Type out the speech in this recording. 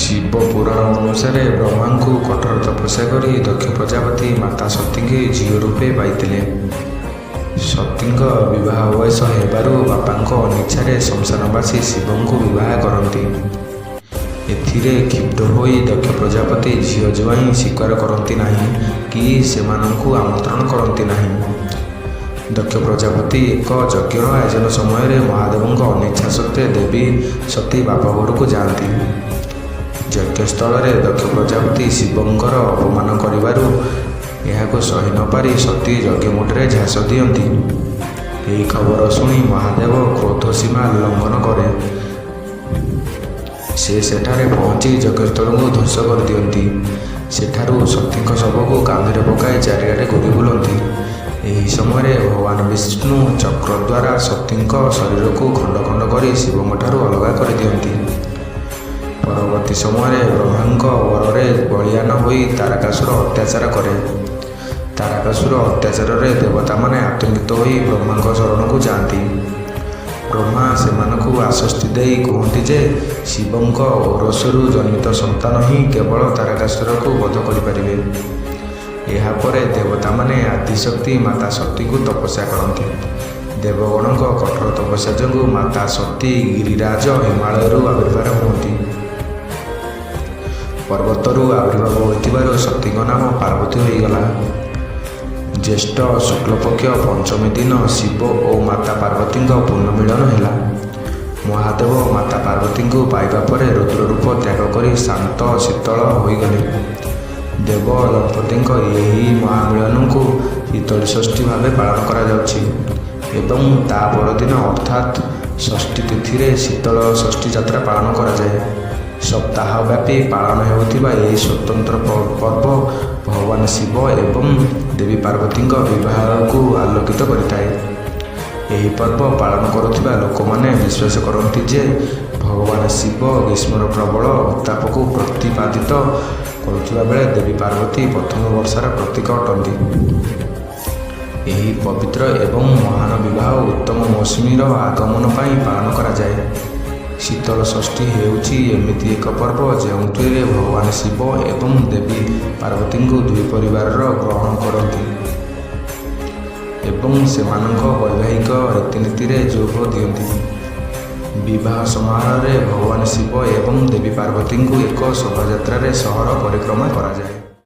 ଶିବ ପୁରାଣ ଅନୁସାରେ ବ୍ରହ୍ମାଙ୍କୁ କଠୋର ତପସ୍ୟା କରି ଦକ୍ଷ ପ୍ରଜାପତି ମାତା ସତୀଙ୍କୁ ଝିଅ ରୂପେ ପାଇଥିଲେ। ସତୀଙ୍କ ବିବାହ ବୟସ ହେବାରୁ ବାପାଙ୍କ ଅନିଚ୍ଛାରେ ଶ୍ମଶାନବାସୀ ଶିବଙ୍କୁ ବିବାହ କରନ୍ତି। ଏଥିରେ କ୍ଷୁବ୍ଧ ହୋଇ ଦକ୍ଷ ପ୍ରଜାପତି ଝିଅ ଜ୍ୱାଇଁ ସ୍ୱୀକାର କରନ୍ତି ନାହିଁ କି ସେମାନଙ୍କୁ ଆମନ୍ତ୍ରଣ କରନ୍ତି ନାହିଁ। ଦକ୍ଷ ପ୍ରଜାପତି ଏକ ଯଜ୍ଞର ଆୟୋଜନ ସମୟରେ ମହାଦେବଙ୍କ ଅନିଚ୍ଛା ସତ୍ତ୍ୱେ ଦେବୀ ସତୀ ବାପଘରକୁ ଯାଆନ୍ତି। ଯଜ୍ଞସ୍ଥଳରେ ଦକ୍ଷ ପ୍ରଜାପତି ଶିବଙ୍କର ଅପମାନ କରିବାରୁ ଏହାକୁ ସହି ନପାରି ସତୀ ଯଜ୍ଞକୁଣ୍ଡରେ ଝାସ ଦିଅନ୍ତି। ଏହି ଖବର ଶୁଣି ମହାଦେବ କ୍ରୋଧ ସୀମା ଲଙ୍ଘନ କରେ। ସେ ସେଠାରେ ପହଞ୍ଚି ଯଜ୍ଞସ୍ଥଳକୁ ଧ୍ୱଂସ କରିଦିଅନ୍ତି। ସେଠାରୁ ସତୀଙ୍କ ଶବକୁ କାନ୍ଧରେ ପକାଇ ଚାରିଆଡ଼େ ଘୂରି ବୁଲନ୍ତି। ଏହି ସମୟରେ ଭଗବାନ ବିଷ୍ଣୁ ଚକ୍ର ଦ୍ୱାରା ସତୀଙ୍କ ଶରୀରକୁ ଖଣ୍ଡ ଖଣ୍ଡ କରି ଶିବଙ୍କଠାରୁ ଅଲଗା କରିଦିଅନ୍ତି। ପରବର୍ତ୍ତୀ ସମୟରେ ବ୍ରହ୍ମାଙ୍କ ବରରେ ବଳୀୟାନ ହୋଇ ତାରକାସୁର ଅତ୍ୟାଚାର କରେ। ତାରକାସୁର ଅତ୍ୟାଚାରରେ ଦେବତାମାନେ ଆତଙ୍କିତ ହୋଇ ବ୍ରହ୍ମାଙ୍କ ଶରଣକୁ ଯାଆନ୍ତି। ବ୍ରହ୍ମା ସେମାନଙ୍କୁ ଆଶ୍ୱସ୍ତି ଦେଇ କୁହନ୍ତି ଯେ ଶିବଙ୍କ ଔରସରୁ ଜନ୍ମିତ ସନ୍ତାନ ହିଁ କେବଳ ତାରକାସୁରକୁ ବଧ କରିପାରିବେ। ଏହାପରେ ଦେବତାମାନେ ଆଦିଶକ୍ତି ମାତା ସତୀଙ୍କୁ ତପସ୍ୟା କରନ୍ତି। ଦେବଗଣଙ୍କ କଠୋର ତପସ୍ୟା ଯୋଗୁଁ ମାତା ସତୀ ଗିରିରାଜ ହିମାଳୟରୁ ଆବିର୍ଭାବ ହୁଅନ୍ତି। ପର୍ବତରୁ ଆବିର୍ଭାବ ହୋଇଥିବାରୁ ସତୀଙ୍କ ନାମ ପାର୍ବତୀ ହୋଇଗଲା। ଜ୍ୟେଷ୍ଠ ଶୁକ୍ଳପକ୍ଷ ପଞ୍ଚମୀ ଦିନ ଶିବ ଓ ମାତା ପାର୍ବତୀଙ୍କ ପୁନର୍ମିଳନ ହେଲା। ମହାଦେବ ମାତା ପାର୍ବତୀଙ୍କୁ ପାଇବା ପରେ ରୁଦ୍ର ରୂପ ତ୍ୟାଗ କରି ଶାନ୍ତ ଶୀତଳ ହୋଇଗଲେ। ଦେବ ଦମ୍ପତିଙ୍କ ଏହି ମହାମିଳନକୁ ଶୀତଳଷଷ୍ଠୀ ଭାବେ ପାଳନ କରାଯାଉଛି ଏବଂ ତା ପରଦିନ ଅର୍ଥାତ୍ ଷଷ୍ଠୀ ତିଥିରେ ଶୀତଳ ଷଷ୍ଠୀ ଯାତ୍ରା ପାଳନ କରାଯାଏ। ସପ୍ତାହବ୍ୟାପୀ ପାଳନ ହେଉଥିବା ଏହି ସ୍ୱତନ୍ତ୍ର ପର୍ବ ଭଗବାନ ଶିବ ଏବଂ ଦେବୀ ପାର୍ବତୀଙ୍କ ବିବାହକୁ ଆଲୋକିତ କରିଥାଏ। ଏହି ପର୍ବ ପାଳନ କରୁଥିବା ଲୋକମାନେ ବିଶ୍ୱାସ କରନ୍ତି ଯେ ଭଗବାନ ଶିବ ଗ୍ରୀଷ୍ମର ପ୍ରବଳ ଉତ୍ତାପକୁ ପ୍ରତିପାଦିତ କରୁଥିବା ବେଳେ ଦେବୀ ପାର୍ବତୀ ପ୍ରଥମ ବର୍ଷାର ପ୍ରତୀକ ଅଟନ୍ତି। ଏହି ପବିତ୍ର ଏବଂ ମହାନ ବିବାହ ଉତ୍ତମ ମୌସୁମୀର ଆଗମନ ପାଇଁ ପାଳନ କରାଯାଏ। ଶୀତଳ ଷଷ୍ଠୀ ହେଉଛି ଏମିତି ଏକ ପର୍ବ, ଯେଉଁଥିରେ ଭଗବାନ ଶିବ ଏବଂ ଦେବୀ ପାର୍ବତୀଙ୍କୁ ଦୁଇ ପରିବାର ଗ୍ରହଣ କରନ୍ତି ଏବଂ ସେମାନଙ୍କ ବୈବାହିକ ରୀତିନୀତିରେ ଯୋଗ ଦିଅନ୍ତି। ବିବାହ ସମାରୋହରେ ଭଗବାନ ଶିବ ଏବଂ ଦେବୀ ପାର୍ବତୀଙ୍କୁ ଏକ ଶୋଭାଯାତ୍ରାରେ ସହର ପରିକ୍ରମା କରାଯାଏ।